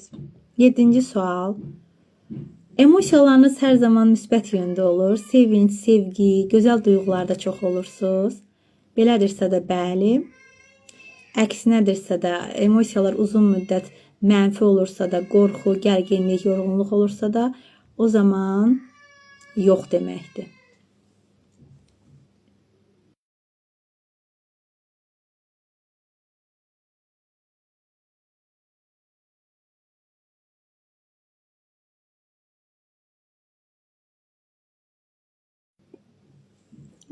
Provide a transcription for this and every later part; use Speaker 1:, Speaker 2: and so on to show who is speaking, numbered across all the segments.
Speaker 1: bilərsiniz. 7-ci sual. Emosiyalarınız hər zaman müsbət yöndə olur. Sevinç, sevgi, gözəl duyğularda çox olursunuz. Belədirsə də bəli. Əksinədirsə də emosiyalar uzun müddət mənfi olursa da, qorxu, gərginlik, yorğunluq olursa da, o zaman yox deməkdir.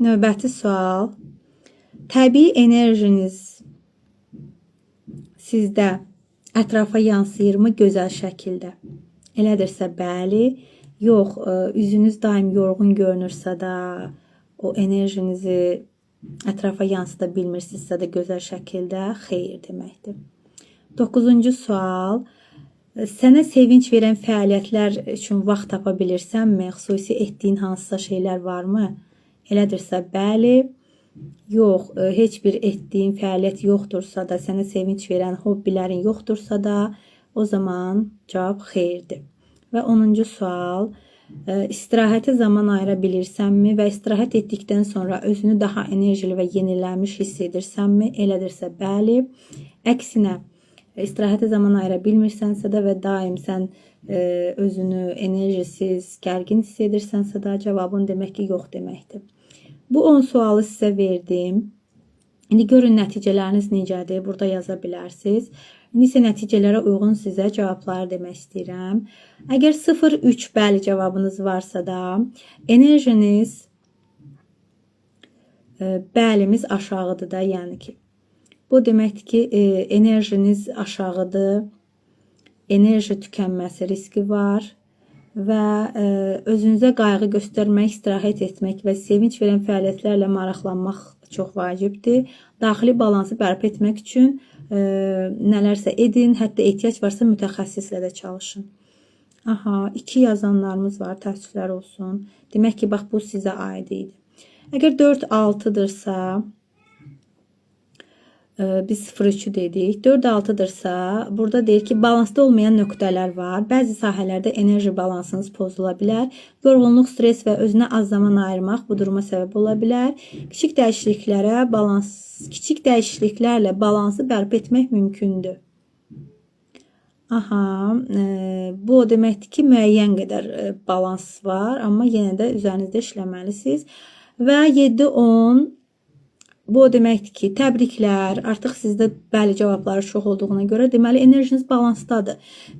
Speaker 1: Növbəti sual. Təbii enerjiniz sizdə ətrafa yansıyırmı gözəl şəkildə? Elədirsə bəli. Yox, üzünüz daim yorğun görünürsə də, o enerjinizi ətrafa yansıda bilmirsinizsə də gözəl şəkildə xeyir deməkdir. 9-cu sual. Sənə sevinç verən fəaliyyətlər üçün vaxt tapa bilirsənmi? Xüsusi etdiyin hansısa şeylər varmı? Elədirsə bəli. Yox, heç bir etdiyin fəaliyyət yoxdursa da, sənə sevinç verən hobbilərin yoxdursa da, o zaman cavab xeyirdir. Və 10-cu sual. İstirahətə zaman ayıra bilirsənmi və istirahət etdikdən sonra özünü daha enerjili və yenilənmiş hiss edirsənmi? Elədirsə bəli. Əksinə, istirahətə zaman ayıra bilmirsənsə də və daim sən özünü enerjisiz, gərgin hiss edirsənsə də cavabın demək ki, yox deməkdir. Bu 10 sualı sizə verdim. İndi görün nəticələriniz necədir? Burada yaza bilərsiniz. İndi isə nəticələrə uyğun sizə cavabları demək istəyirəm. Əgər 0-3 bəli cavabınız varsa da, enerjiniz bəlimiz aşağıdır da, yəni ki. Bu deməkdir ki, enerjiniz aşağıdır, enerji tükənməsi riski var və özünüzə qayğı göstərmək, istirahət etmək və sevinç verən fəaliyyətlərlə maraqlanmaq çox vacibdir. Daxili balansı bərpa etmək üçün nələrsə edin, hətta ehtiyac varsa mütəxəssislə də çalışın. Aha, 2 yazanlarımız var, təəssüflər olsun. Demək ki, bax bu sizə aid idi. Əgər 4-6-dırsa, biz 0-3-ü dedik. 4-6-dırsa, burada deyir ki, balansda olmayan nöqtələr var. Bəzi sahələrdə enerji balansınız pozula bilər. Yorğunluq, stres və özünə az zaman ayırmaq bu duruma səbəb ola bilər. Kiçik dəyişikliklərlə balansı bərpa etmək mümkündür. Aha, bu o deməkdir ki, müəyyən qədər balans var, amma yenə də üzərinizdə işləməlisiniz. Və 7-10 bu o deməkdir ki, təbriklər, artıq sizdə bəli cavabları çox olduğuna görə, deməli enerjiniz balansdadır.